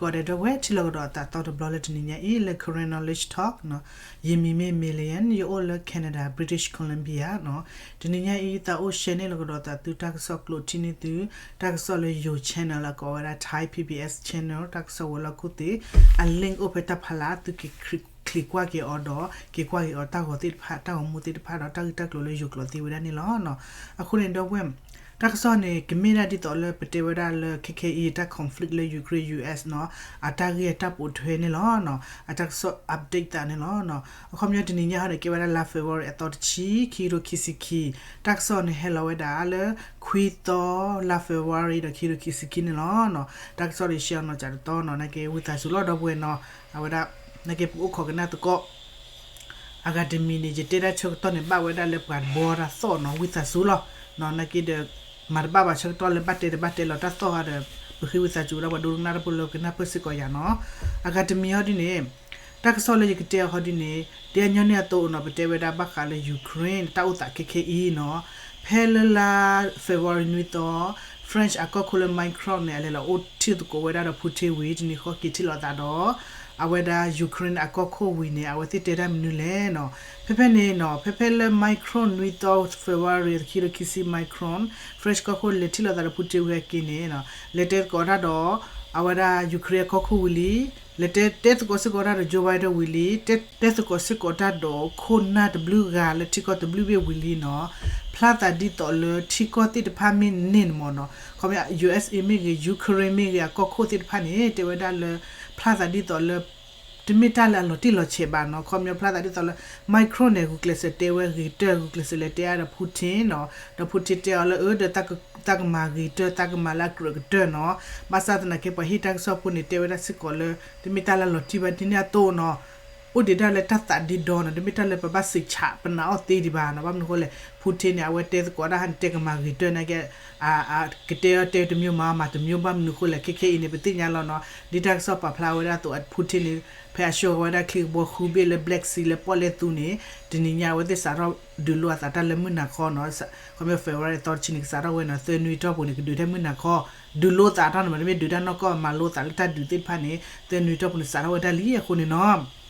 ကိးဂၤဒဲး ဒီပုၢ်ဝဲၢ် ထံၣ်လိာ်ကဒီးသးသီတဘျီလၢတနံၤညါအံၤ လၢ Karen Knowledge Talk နီၤ. ယမံၤမ့ၢ် Million, ယအိၣ်လၢ Canada, British Columbia နီၤ. တနံၤညါအံၤ သးအိၣ် share န့ၢ်လိာ်ကဒီးသးသုတၢ်ကစီၣ်ကျိးထံန့ၢ်သု တၢ်ကစီၣ်လၢယိၤ channel လၢကိးဝဲဒၣ် Thai PBS channel တၢ်ကစီၣ်ဝဲၤလီၢ်ခိၣ်သ့ၣ် အ link အိၣ်ဖဲတၢ်ဖီလာ် သုက့ၤချံးကွၢ်က့ၤအီၤဒီး က့ၤကွၢ်က့ၤအီၤတၢ်ဂီၤသ့ၣ်တဖၣ် တၢ်ဂီၤမူသ့ၣ်တဖၣ်ဒီး တၢ်ဂ့ၢ်တၢ်ကျိၤလၢယိၤကျိာ်သ့ဝဲဒၣ်န့ၣ်လီၤ. အဃိန့ၣ် ဒီပုၢ်ဝဲၢ် တၢ်ကစီၣ်န့ၣ် ကမ့ၢ်ဒၣ်ဒ်သိးလၢပတဲဝဲဒၣ်လၢ ခဲခဲအံၤ တၢ် conflict လၢ Ukraine US နီၤ အတၢ်ဂ့ၢ်အတၢ်ပိာ်ထွဲန့ၣ်လီၤ. အတၢ်ကစီၣ် update သးန့ၣ်လီၤ. အခီပညီတနံၤညါဟီန့ၣ် ကဲဝဲဒၣ်လါ February အသီတဆံ ခံကထိခံဆံခံ, တၢ်ကစီၣ်န့ၣ်ဟဲလီၤဝဲဒၣ်လၢ ခွံသီ လါ February ဒီး ခံကထိခံဆံခံန့ၣ်လီၤ. တၢ်ကစီၣ်န့ၣ် share အီၤနီၤ ကးတသီနီၤ နာ်က့ ဝံသးစူၤလီၤ ဒီပုၢ်ဝဲၢ်နီၤ. အဝဲဒၣ် နာ်က့ ပအိၣ်ခိးကနၣ်သကိး အဂၤတမံၤန့ၣ် ယတဲဒၣ်ဆၢကတီၢ်န့ၣ် ဘၣ်ဝဲဒၣ်လၢပှၤတဘီတၢ်သီၣ်နီၤ ဝံသးစူၤလီၤ. နာ်က့ဒီး မၤတဘၣ်ဘၣ်ဆၢကတီၢ်လၢဘၣ်တဲတဘၣ်တဲလီၤတၢ်သီၣ်ဧါဒီး ပဃ့ဝံသးစူၤဝဲဒၣ်ပှၤဒိကနၣ်တၢ်ဖိလၢကနၢ်ပၢၢ်စ့ၢ်ကီးယၤနီၤ. အဂၤတမံၤဟီဒ်န့ၣ် တၢ်ကစီၣ်လၢယကတဲအီၤဟီဒ်န့ၣ် ဒ်အညီန့ၣ်အသိးနီၤ ပတဲဝဲဒၣ်ဘၣ်ဃးလၢ Ukraine တၢ်အိၣ်သးခဲခဲအံၤနီၤ. ဖဲလၢလါ February နွံသီ French အကီၢ်ခိၣ်လၢ Macron န့ၣ် အလဲၤလီၤအိၣ်ထံၣ်သကိးဝဲဒၣ်ဒီး Putin ဝံၤ တနံၤဃီက့ၤထံၣ်လိာ်သးဒီး အဝဲဒၣ် Ukraine အကီၢ်ခိၣ်ဝံၤန့ၣ် အဝဲသ့ၣ်တဲတၢ်မနုၤလဲၣ်နီၤ. ဖဲဖဲန့ၣ်နီၤ ဖဲဖဲလၢ Macron နွံသီ February ခံကထိခံဆံ Macron French ကီၢ်ခိၣ်လဲၤထံၣ်လိာ်သးဒီး Putin ဝံၤအက့ၤန့ၣ် လဲၤတဲသကိးတၢ်ဒီး အဝဲဒၣ် Ukraine အကီၢ်ခိၣ်ဝံၤလံ, လဲၤတဲတဲသကိးစ့ၢ်ကီးတၢ်ဒီး Joe Biden ဝံၤလံ, တဲတဲသကိးစ့ၢ်ကီးတၢ်ဒီးခိၣ်နၢ်တဘျုးဂၤလၢထံကီၢ်တဘျုးဘ့ၣ်ဝံၤလံနီၤ. ဖျါသးဒ်သိးလၢထံကီၢ်သ့ၣ်တဖၣ်မ့ၢ်န့ၢ်န့ၣ်မ့ၢ်နီၤ, ခီပညီ USA မ့ၢ်ဂ့ၤ Ukraine မ့ၢ်ဂ့ၤ အကီၢ်ခိၣ်သ့ၣ်တဖၣ်န့ၣ် တဲဝဲဒၣ်လၢ ဖျါသးဒ်သိးလၢ တမ့ၢ်တၢ်လၢအလီၤတံၢ်လီၤဆဲးဘၣ်နီၤ. ခီပညီဖျါသးဒ်သိးလၢ Macron န့ၣ် ဂုာ်ကျဲးစၢးတဲဝဲဂ့ၤတၢၢ် ဂုာ်ကျဲးစၢးလဲၤတဲအါဒီး Putin နီၤ, ဒီး Putin တဲအီၤလၢအၢ ဒီးသးကမၤဂ့ၤတၢၢ် သးကမၤလၢအကြၢးကတၢၢ်နီၤ. ဘၣ်ဆၣ်သနာ်က့ ပှၤဟ့ၣ်တၢ်ကစီၣ်ဖိန့ၣ် တဲဝဲဒၣ်စ့ၢ်ကီးလၢ တမ့ၢ်တၢ်လၢအလီၤတံၢ်ဘၣ်ဒ်န့ၣ်အသိးနီၤ. အိၣ်ဒံးဒၣ်လၢတၢ်သးဒ့ဒီနီၤ, တမ့ၢ်တၢ်လၢပဘၣ်စံးဆးပနာ်အီၤသ့ဒံးဘၣ်နီၤ. ဘၣ်မနုၤအဃိလဲၣ် Putin န့ၣ် အဝဲတဲသကိးဒၣ်ဟဲန့ၣ် တဲကမၤဂ့ၤတၢၢ်နာ်က့ ကတဲအီၤတဲတမျိုး မၤအီၤမၤတမျိုး ဘၣ်မနုၤအဃိလဲၣ် ခဲခဲအံၤန့ၣ် ပသ့ၣ်ညါလီၤနီၤ. ဒ်တၢ်ကစီၣ်ပာ်ဖျါဝဲဒၣ်အသိး Putin န့ၣ် ဖဲအဆှၢဃီၤဝဲဒၣ်ချံကဘီဃုဘ့ၣ်လၢ Black Sea လၢပီၣ်လဲၣ်သူန့ၣ် တနံၤညါအဝဲသ့ၣ်စးထီၣ်ဒုးလိအသးတၢ်လၢမုၢ်နၤခီနီၤ. ခီပညီ February သီတဆံန့ၣ် ကစးထီၣ်ဝဲနီၤ သၢနွံတီၢ်ပူၤန့ၣ် ကဒုးထဲမုၢ်နၤခီ, ဒုးလိအသးတၢ်နီၤ မ့တမ့ၢ်ဒုးတၢ်နီၢ်ကီၢ် မၤလိအသးလၢတၢ်ဒုးသ့ၣ်တဖၣ်န့ၣ် သၢနွံတီၢ်ပူၤန့ၣ် စးထီၣ်ဝဲဒၣ်လံအဃိန့ၣ်နီၤ.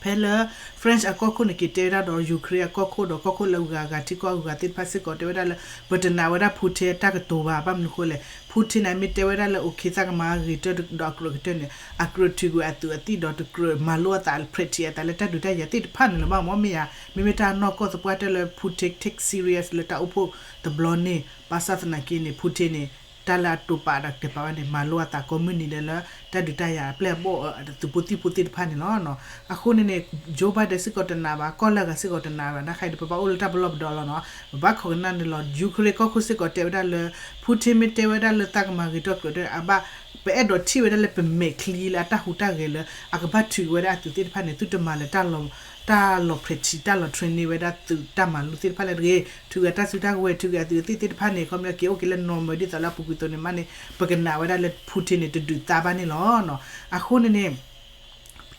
ဖဲလၢ French အကီၢ်ခိၣ်န့ၣ် က့ၤတဲဝဲဒၣ်ဒီး Ukraine အကီၢ်ခိၣ်ဒီးကီၢ်ခိၣ်လၢအဂၤဂၤထံကီၢ်အဂၤသ့ၣ်တဖၣ်စ့ၢ်ကီး တဲဝဲဒၣ်လၢ ပတနာ်ဝဲဒၣ် Putin အတၢ်ကတိၤဘၣ်. ဘၣ်မနုၤအဃိလဲၣ် Putin န့ၣ် မ့ၢ်တဲဝဲဒၣ်လၢ okay သးကမၤဂ့ၤတၢၢ်ဒီးအကြၢးကတၢၢ်န့ၣ် အကြၢးထုးကွံာ်အသုးအသံၣ်ဒီးတကြၢးမၤလိအသး practice အသးလၢတၢ်ဒုးတၢ်ယၤသ့ၣ်တဖၣ်န့ၣ်လီၤ. ဘၣ်မ့ၢ်မ့ၢ်ဧါ, မ့မ့ၢ်တၢ်နီၢ်ကီၢ်သပှၢ်တၢၢ်လၢ Putin take serious လၢတၢ်အိၣ်ဖှိၣ်တဘျီန့ၣ် ဘၣ်ဆၣ်သနာ်က့န့ၣ် Putin န့ၣ် တၢ်လၢအတိာ်ပာ်ဒီးတဲပာ်ဝဲန့ၣ် မၤလိအသးကိးမုၢ်နံၤဒဲးလၢ တၢ်ဒုးတၢ်ယၤအပျဲၢ်အဘီၣ် သုးဖိသံၣ်ဖိသ့ၣ်တဖၣ်န့ၣ်လီၤ. အဃိန့ၣ်န့ၣ် Joe Biden စ့ၢ်ကီးတနာ်ဘၣ် ကီၢ်လၢအဂၤစ့ၢ်ကီးတနာ်ဘၣ် နခါအံၤဒီး ပဘၣ်အိၣ်လၢတၢ်ပလီၢ်ပဒီလီၤနီၤ. ပဘၣ်ခိးကနၣ်န့ၣ်လီၤ. Ukraine ကီၢ်ခိၣ်စ့ၢ်ကီးတဲဝဲဒၣ်လၢ Putin မ့ၢ်တဲဝဲဒၣ်လၢသးကမၤဂ့ၤတၢၢ်ကြၢးတၢၢ်န့ၣ် အဘၣ် ပအဲၣ်ဒိးထံၣ်ဝဲဒၣ်လၢပမဲာ်ချံလၢအတၢ်ဟူးတၢ်ဂဲၤလၢ အကဘၣ်ထုးဝဲဒၣ်အသုးသ့ၣ်တဖၣ်န့ၣ် သုတမၤလၢ တၢ်လီၤ practice တၢ်လီၤ training ဝဲဒၣ်သုးတၢ်မၤလိသ့ၣ်တဖၣ်လၢတဂ့ၤ, ထုးဂဲၤတၢ်စုတၢ်ကဝဲၤ ထုးဂဲၤအသုးသ့ၣ်သ့ၣ်တဖၣ်န့ၣ် ခီပညီက့ၤအိၣ်က့ၤလၢ normal ဒ်သိးလၢအပူၤကွံာ်အသိးန့ၣ်မးန့ၣ် ပကနၣ်ဝဲဒၣ်လၢ Putin န့ၣ် တဒုးသါဘၣ်န့ၣ်လီၤ. အဃိန့ၣ်န့ၣ်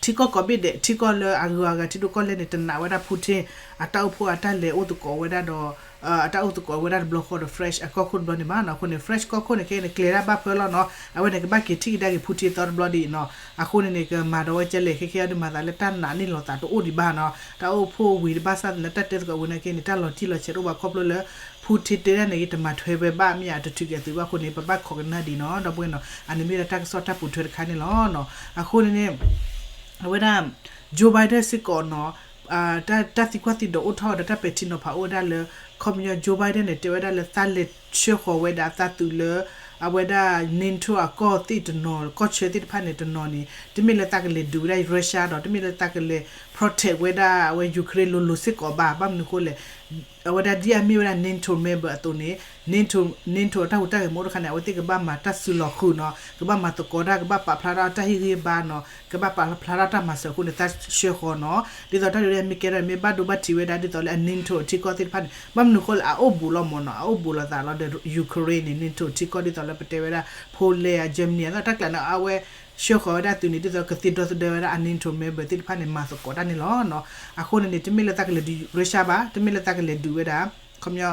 ထံကီၢ်ကိးဘ့ၣ်ဒဲး ထံကီၢ်လၢအဂုၤအဂၤထံဒိၣ်ကီၢ်လဲၢ်န့ၣ် တနာ်ဝဲဒၣ် Putin အတၢ်အိၣ်ဖှိၣ်အတၢ်လဲၤအိၣ်သကိးဝဲဒၣ်ဒီး အတၢ်အိၣ်သကိးဝဲဒၣ်တဘျီဃီဒီး French အကီၢ်ခိၣ်တဘျီန့ၣ်ဘၣ်နီၤ. အဃိန့ၣ် French ကီၢ်ခိၣ်န့ၣ် ခဲအံၤန့ၣ် ကျဲၤတၢ်ဘၣ်ဖၢလီၤနီၤ. အဝဲန့ၣ် ကဘၣ်က့ၤထံၣ်ကဒါက့ၤ Putin သီတဘျီဒံးနီၤ. အဃိန့ၣ်န့ၣ် ကမၤဒီးဝဲကဲလဲၣ် ခဲခဲအံၤဒုးမၤသးလၢတၢ်နာ်န့ၢ်လီၤသးတအိၣ်ဒံးဘၣ်နီၤ. တၢ်အိၣ်ဖှိၣ်ဝံၤတဘၣ်ဆၣ်သနာ်က့ တၢ်တဲသကိးဝံၤနာ်က့န့ၣ် တၢ်လီၤတံၢ်လီၤဆဲးတအိၣ်ဘၣ်ခီဖျိလၢ Putin တဲဒၣ်န့ၣ် တမၤထွဲဝဲဘၣ် မ့ၢ်ယတထုးက့ၤအသုးဘၣ်အဃိန့ၣ် ပဘၣ်ခိးကနၣ်ဒံးနီၤ ဒီပုၢ်ဝဲၢ်နီၤ. အန့ၣ်မ့ၢ်ဒၣ်တၢ်ကစီၣ်တၢ်ပိာ်ထွဲတခါန့ၣ်လီၤ. အဃိန့ၣ်န့ၣ် အဝဲဒၣ် Joe Biden စ့ၢ်ကီးနီၤ တၢ်သံကွၢ်သံဒိးအိၣ်ထီၣ်ဒီးတၢ်ပဲာ်ထံနီၤဖးအိၣ်ဝဲဒၣ်လၢ ခီပညီ Joe Biden န့ၣ် တဲဝဲဒၣ်လၢသးလဲၤဆှၢဃီၤဝဲဒၣ်သးသုးလၢ အဝဲဒၣ် NATO အကီၢ်သ့ၣ်တနီၤ ကီၢ်ဆၢသ့ၣ်တဖၣ်န့ၣ်တနီၤန့ၣ် တမ့ၢ်လၢသးကလဲၤဒုးဝဲဒၣ် Russia ဒီး တမ့ၢ်လၢသးကလဲၤ protect ဝဲဒၣ်အဝဲ Ukraine လိၤလိၤစ့ၢ်ကီးဘၣ်. ဘၣ်မနုၤအဃိလဲၣ် အဝဲဒၣ်ဒ်အမ့ၢ်ဝဲဒၣ် NATO member အသိးန့ၣ် NATO အတၢ်ဟူးတၢ်ဂဲၤမ့ၢ်အိၣ်တခါန့ၣ် အဝဲသ့ၣ်ကဘၣ်မၤတၢ်စုလီၤဃုာ်နီၤ ကဘၣ်မၤသကိးတၢ် ကဘၣ်ပာ်ဖျါထီၣ်တၢ်ဟ့ၣ်ဂံၢ်ဟ့ၣ်ဘါနီၤ ကဘၣ်ပာ်ဖျါထီၣ်တၢ်မၤစၢၤအဃိန့ၣ် သးဆှၢဃီၤနီၤ. ဒ်သိးတၢ်ဒုးတၢ်ယၤမ့ၢ်ကဲထီၣ် မ့ၢ်ဘၣ်ဒိဘၣ်ထံးဝဲဒၣ်ဒ်သိးလၢအ NATO အထံကီၢ်သ့ၣ်တဖၣ်န့ၣ် ဘၣ်မနုၤအဃိလဲၣ် အအိၣ်ဘူးလီၤမ့ၢ်နီၤ အအိၣ်ဘူးလီၤသးလီၤဒီး Ukraine န့ၣ် NATO ထံကီၢ်ဒ်သိးလၢပတဲဝဲဒၣ် Poland အ Germany အတၢ်ကျးန့ၣ် အဝဲဆှၢဃီၤဝဲဒၣ်သုးန့ၣ် ဒ်သိးကသ့ဒီသဒၢဝဲဒၣ်အ NATO member သ့ၣ်တဖၣ်န့ၣ် မၤသကိးတၢ်န့ၣ်လီၤ. အဃိန့ၣ်န့ၣ် တမ့ၢ်လၢသးကလဲၤဒုး Russia ဘၣ် တမ့ၢ်လၢသးကလဲၤဒုးဝဲဒၣ် ခီပညီ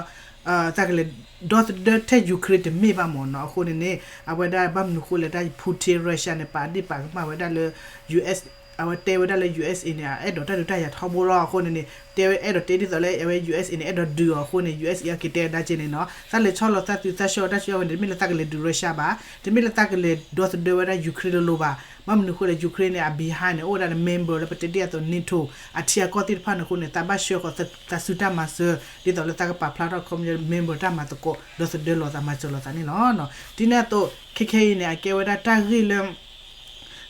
တၢ်ကလဲၤဒီသဒၢထဲ Ukraine တမ့ၢ်ဘၣ်မ့ၢ်နီၤ. အဃိန့ၣ်န့ၣ် အဝဲဒၣ်ဘၣ်မနုၤဃိလဲၣ် တၢ် Putin Russia န့ၣ် ပာ်ဒ့ၣ်ပာ်ကမၣ်ဝဲဒၣ်လၢ US အဝဲတဲဝဲဒၣ်လၢ USA န့ၣ် အဲၣ်ဒိးတၢ်ဒုးတၢ်ယၤထီဘိလီၤ. အဃိန့ၣ်န့ၣ် တဲဝဲအဲၣ်ဒိးတဲဒ်သိးလၢ အဝဲ USA န့ၣ် အဲၣ်ဒိးဒုးအီၤအဃိန့ၣ် USA အက့ၤတဲဝဲဒၣ်က့န့ၣ်နီၤ. တၢ်လဲၤဆီလီၤသးသုးသးဆှၢတၢ်ဆှၢဝဲန့ၣ် တမ့ၢ်လၢတၢ်ကလဲၤဒုး Russia ဘၣ်, တမ့ၢ်လၢတၢ်ကလဲၤဒီသဒၢဝဲဒၣ် Ukraine လိၤလိၤဘၣ်. ဘၣ်မနုၤဃိလဲၣ် Ukraine န့ၣ် အ behind န့ၣ် အိၣ်ဝဲဒၣ်လၢ member လၢပတဲဒ်အသိး NATO အထံအကီၢ်သ့ၣ်တဖၣ်န့ၣ်အဃိန့ၣ် သးဘၣ်ဆှၢဃီၤသးစုတၢ်မၤစၢၤ ဒ်သိးလၢသးကပာ်ဖျါထီၣ်ခီ member တၢ်မၤသကိး ဒီသဒၢလီၤသးမၤစၢၤလီၤသးန့ၣ်လီၤ. ဒ်န့ၣ်အသိး ခဲခဲအံၤန့ၣ် အကဲဝဲဒၣ်တၢ်ဂ့ၢ်လၢ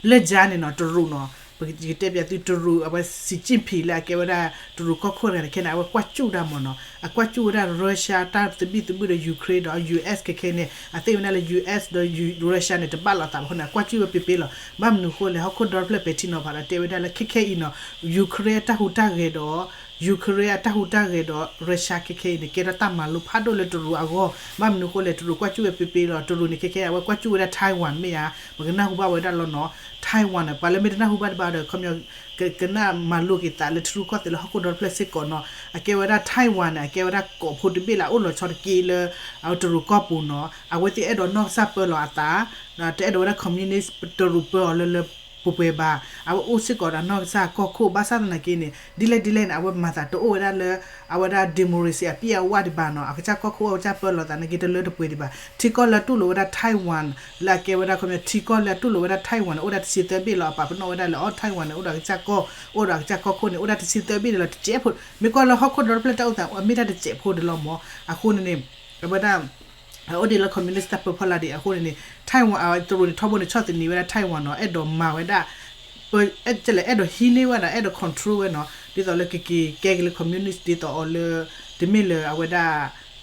လၢကၠါန့ၣ်နီၤ တရူးနီၤ, ပကတဲပၠးသုတရူး အဝဲ Xi Jinping လၢအကဲဝဲဒၣ်တရူးကီၢ်ခိၣ်တဂၤန့ၣ် ခဲန့ၣ် အဝဲကွၢ်ကၠူၣ်ဒၣ်မ့ၢ်နီၤ, အကွၢ်ကၠူၣ်ဝဲဒၣ် Russia တၢ်သဘံၣ်သဘုၣ်ဒီး Ukraine ဒီး US ခဲခဲန့ၣ် အသ့ၣ်ညါဝဲဒၣ်လၢ US ဒီး Russia န့ၣ် တဘၣ်လိာ်သးဘၣ်အဃိန့ၣ် အကွၢ်ကၠူၣ်ဝဲပ့ၤပ့ၤလီၤ. ဘၣ်မနုၤဃိလဲၣ် ဟီၣ်ခိၣ်ဒီတဖျၢၣ်ပဲာ်ထံနီၤဖးဒီးတဲဝဲဒၣ်လၢခဲခဲအံၤနီၤ Ukraine အတၢ်ဟူးတၢ်ဂဲၤဒီး Ukraine အတၢ်ဟူးတၢ်ဂဲၤဒီး Russia ခဲခဲအံၤန့ၣ် ကဲထီၣ်တၢ်မၤလိဖးဒိၣ်လၢတရူးအဂီၢ်. ဘၣ်မနုၤဃိလဲၣ် တရူးကွၢ်ကၠူၣ်ဝဲပ့ၤပ့ၤလီၤ. တရူးန့ၣ်ခဲခဲအံၤ အဝဲကွၢ်ကၠူၣ်ဝဲဒၣ် Taiwan မ့ၢ်ဧါ, ပကနၢ်ဟူဘၣ်ဝဲဒၣ်လီၤနီၤ Taiwan န့ၣ် ပှၤလၢမ့ၢ်တနၢ်ဟူဘၣ်တဘၣ်ဒီး ခီပညီ ကနၢ်မၤလိက့ၤသးလၢထံရူၢ်ကီၢ်သဲးလၢဟီၣ်ခိၣ်ဒီတဖျၢၣ်စ့ၢ်ကီးနီၤ. အကဲဝဲဒၣ် Taiwan န့ၣ် အကဲဝဲဒၣ်ကိးဖိတဘ့ၣ်လၢအအိၣ်လီၤဆီတက့ၢ်လၢ အဝဲတရူးကီၢ်ပူၤနီၤ. အဝဲသ့ၣ်အဲၣ်ဒိးနီၢ်ကစၢ်ပၢလီၤအသး, တအဲၣ်ဒိးဝဲဒၣ် communist တရူးပၢအီၤလၢလၢပှဲၤပှဲၤဘၣ်. အဝဲအိၣ်စ့ၢ်ကီးဒီးနီၢ်ကစၢ်ကီၢ်ခိၣ် ဘၣ်ဆၣ်သနာ်က့န့ၣ် ဒ်လဲၣ်ဒ်လဲၣ်န့ၣ် အဝဲမၤသးတအိၣ်ဝဲဒၣ်လၢ အဝဲဒၣ် democracy အပျံၤအဝၣ်ဒံးဘၣ်နီၤ. အကစၢ်ကီၢ်ခိၣ်အကစၢ်ပၢလီၤသးနာ်က့ တလၢတပှဲၤဒံးဘၣ်. ထံကီၢ်လၢအတူၢ်လိာ်ဝဲဒၣ် Taiwan လၢအကဲဝဲဒၣ် ခီပညီ ထံကီၢ်လၢအတူၢ်လိာ်ဝဲဒၣ် Taiwan န့ၣ် အိၣ်ဒၣ်တဆံသၢဘ့ၣ်လီၤ. အပာ်ပနီၣ်ဝဲဒၣ်လၢ အီ Taiwan န့ၣ် အိၣ်ဒီးကစၢ်ကီၢ်, အိၣ်ဒီးကစၢ်ကီၢ်ခိၣ်န့ၣ် အိၣ်ဒၣ်တဆံသၢဘ့ၣ်ဒံးလီၤ. တစဲးဖိ, မ့ၢ်ကွၢ်လၢဟီၣ်ခိၣ်ဒီတဖျၢၣ်တၢ်အိၣ်သး အမ့ၢ်တၢ်တစဲးဖိဒံးလီၤမ့ၢ်. အဃိန့ၣ်န့ၣ် အဝဲဒၣ် အအိၣ်ဒံးလၢ communist တၢ်ပၢဖီလာ်ဒံးအဃိန့ၣ်န့ၣ် Taiwan တရူးန့ၣ် ထီဘိန့ၣ် ဆီၣ်သနံးဝဲဒၣ် Taiwan နီၤ, အဲၣ်ဒိးမၤဝဲဒၣ် ပ အဲၣ်ဒိးဟံးန့ၢ်ဝဲဒၣ် အဲၣ်ဒိး control ဝဲနီၤ, ဒ်သိးလၢကက့ၤကဲက့ၤလၢ communist ဒ်သိးအီၤလၢ တမ့ၢ်လၢအဝဲဒၣ်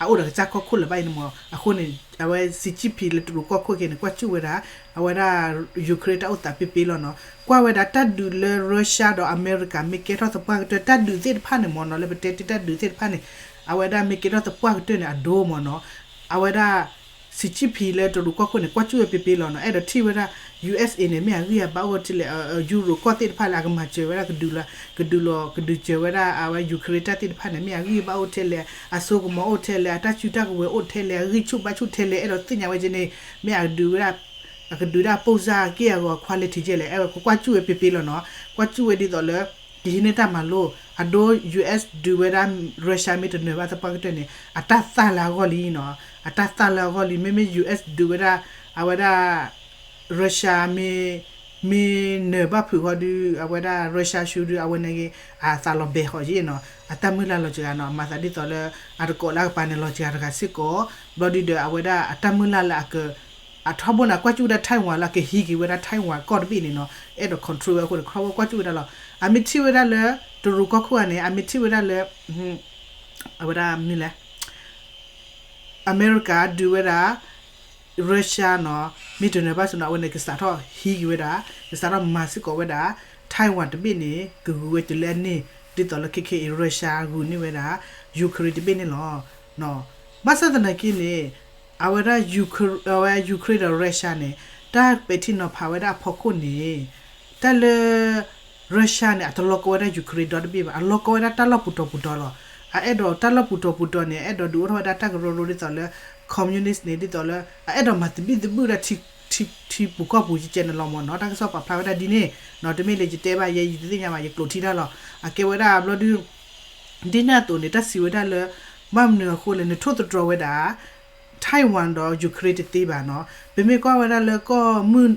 အအိၣ်ဒီးကစၢ်ကီၢ်ခိၣ်လၢၤဘၣ်အံၤန့ၣ်မ့ၢ်. အဃိန့ၣ် အဝဲ Xi Jinping လၢတရူးကီၢ်ခိၣ်ခဲန့ၣ် ကွၢ်ကၠူၣ်ဝဲဒၣ် အဝဲဒၣ် Ukraine တၢ်အိၣ်သးပ့ၤပ့ၤလီၤနီၤ. ကွၢ်ဝဲဒၣ်တၢ်ဒုးလၢ Russia ဒီး America မ့ၢ်ကဲထီၣ်သပှၢ်ကတၢၢ် တၢ်ဒုးသ့ၣ်တဖၣ်န့ၣ်မ့ၢ်နီၤ, လၢပတဲတ့ၢ်တၢ်ဒုးသ့ၣ်တဖၣ်န့ၣ် အဝဲဒၣ်မ့ၢ်ကဲထီၣ်သပှၢ်ကတၢၢ်န့ၣ် အဒိမ့ၢ်နီၤ. အဝဲဒၣ် Xi Jinping လၢတရူးကီၢ်ခိၣ်န့ၣ် ကွၢ်ကၠူၣ်ဝဲပ့ၤပ့ၤလီၤနီၤ, အဲၣ်ဒိးထံၣ်ဝဲဒၣ် USA န့ၣ် မ့ၢ်အဂံၢ်အဘါအိၣ်ထဲလဲၣ်, Europe ကီၢ်သ့ၣ်တဖၣ်လၢအကမၤစၢၤဝဲဒၣ် ကဒုးလီၤ ကဒုးလီၤ ကဒုးစၢၤဝဲဒၣ် အဝဲ Ukraine တၢ်သ့ၣ်တဖၣ်န့ၣ် မ့ၢ်အဂံၢ်အဘါအိၣ်ထဲလဲၣ်, အစိကမီၤအိၣ်ထဲလဲၣ်, အတၢ်စုတၢ်ကဝဲၤအိၣ်ထဲလဲၣ်, အဂံၢ်ဆူၣ်ဘါဆူၣ်ထဲလဲၣ်, အဲၣ်ဒိးသ့ၣ်ညါဝဲက့န့ၣ် မ့ၢ်အကဒုးဝဲဒၣ် အကဒုးဒၣ် ပိၢ်စၢ်က့ၢ်အဂီၤ quality ကဲလဲၣ်, အဲၣ်ဒိးကွၢ်ကၠူၣ်ဝဲပ့ၤပ့ၤလီၤနီၤ. ကွၢ်ကၠူၣ်ဝဲဒ်သိးလၢ ကဟံးန့ၢ်တၢ်မၤလိ, အဒိ US ဒုးဝဲဒၣ် Russia မ့ၢ်တနၢၤဘၣ်သပှၢ်ကတၢၢ်န့ၣ် အတၢ်သၣ်လၢအဂီၢ်လံနီၤ, အတၢ်သၣ်လၢအဂီၢ်လံ. မ့မ့ၢ် US ဒုးဝဲဒၣ် အဝဲဒၣ် Russia မ့ၢ် မ့ၢ်နၢၤဘၣ်ဖုးဃီဒုး အဝဲဒၣ် Russia ဆူဒုး အဝဲန့ၣ်ဂ့ၤ အသးလီၤဘဲဃီးယ့ၣ်နီၤ, အတၢ်မုၢ်လၢ်လီၤစှၤနီၤ, မၤသးဒ်သိးလၢ အတကိးလၢအကပၤန့ၣ်လီၤစှၤတဂၤစ့ၢ်ကီး, ဘျီဒုဒီး အဝဲဒၣ်အတၢ်မုၢ်လၢ်လၢအက အထီဘိန့ၣ် အကွၢ်ကၠူၣ်ဝဲဒၣ် Taiwan လၢအကဟံးက့ၤဝဲဒၣ် Taiwan ကီၢ်တဘ့ၣ်န့ၣ်နီၤ, အဲၣ်ဒိး control ဝဲအဃိန့ၣ် ထီဘိကွၢ်ကၠူၣ်ဝဲဒၣ်လီၤ. အမ့ၢ်ထံၣ်ဝဲဒၣ်လၢ တရူးကီၢ်ခိၣ်ဂၤန့ၣ် အမ့ၢ်ထံၣ်ဝဲဒၣ်လၢ အဝဲဒၣ်မနုၤလဲၣ် အမဲရကၤဒုးဝဲဒၣ် Russia နီၤ, မ့ၢ်တနၢၤဘၣ်ဆၣ်နီၤ အဝဲန့ၣ် ကစးထီၣ်ဟံးက့ၤဝဲဒၣ်, ကစးထီၣ်မၤစ့ၢ်ကီးဝဲဒၣ် Taiwan တဘ့ၣ်န့ၣ် ကဂုာ်ဝဲတုၤလၢအန့ၢ်, ဒ်သိးလၢခဲခဲအံၤ Russia ဂုာ်န့ၢ်ဝဲဒၣ် Ukraine တဘ့ၣ်န့ၣ်လီၤ. ဘၣ်ဆၣ်သနာ်က့န့ၣ် အဝဲဒၣ် Ukra- အဝဲ Ukraine ဒီး Russia န့ၣ် တၢ်ပဲာ်ထံနီၤဖးဝဲဒၣ်အဖီခိၣ်န့ၣ် တၢ်လၢ Russia န့ၣ် အတလီၤကီဝဲဒၣ် Ukraine ဒီတဘ့ၣ်ဘၣ်, အလီၤကီဝဲဒၣ်တၢ်လီၢ်ပူၤတီၤပူၤတီၤလီၤ. အအဲၣ်ဒိးတၢ်လီၢ်ပူၤတီၤပူၤတီၤန့ၣ် အအဲၣ်ဒိးဒုးအိၣ်ထီၣ်ဝဲဒၣ်တၢ်ကရၢကရိဒ်သိးလၢ communist န့ၣ် ဒ်သိးလၢ အအဲၣ်ဒိးမၤသဘံၣ်သဘုၣ်ဒၣ် ထံပူၤကီၢ်ပူၤကဲကဲန့ၣ်လီၤမ့ၢ်နီၤ. တၢ်ကစီၣ်ပာ်ဖျါဝဲဒၣ်ဒ်န့ၣ်နီၤ, တမ့ၢ်လၢယတဲဘၣ်ယဲ ယတသ့ၣ်ညါဘၣ် ယကျိးထံတၢ်လီၤ. အကဲဝဲဒၣ်ဘျီဒု ဒ်န့ၣ်အသိးန့ၣ် တၢ်စံးဝဲဒၣ်လၢ ဘၣ်မနုၤအဃိလဲၣ် နထိၣ်သတြီၤဝဲဒၣ် Taiwan ဒီး Ukraine တသ့ဘၣ်နီၤ. ပမ့ၢ်ကွၢ်ဝဲဒၣ်လၢကီၢ်မုၢ်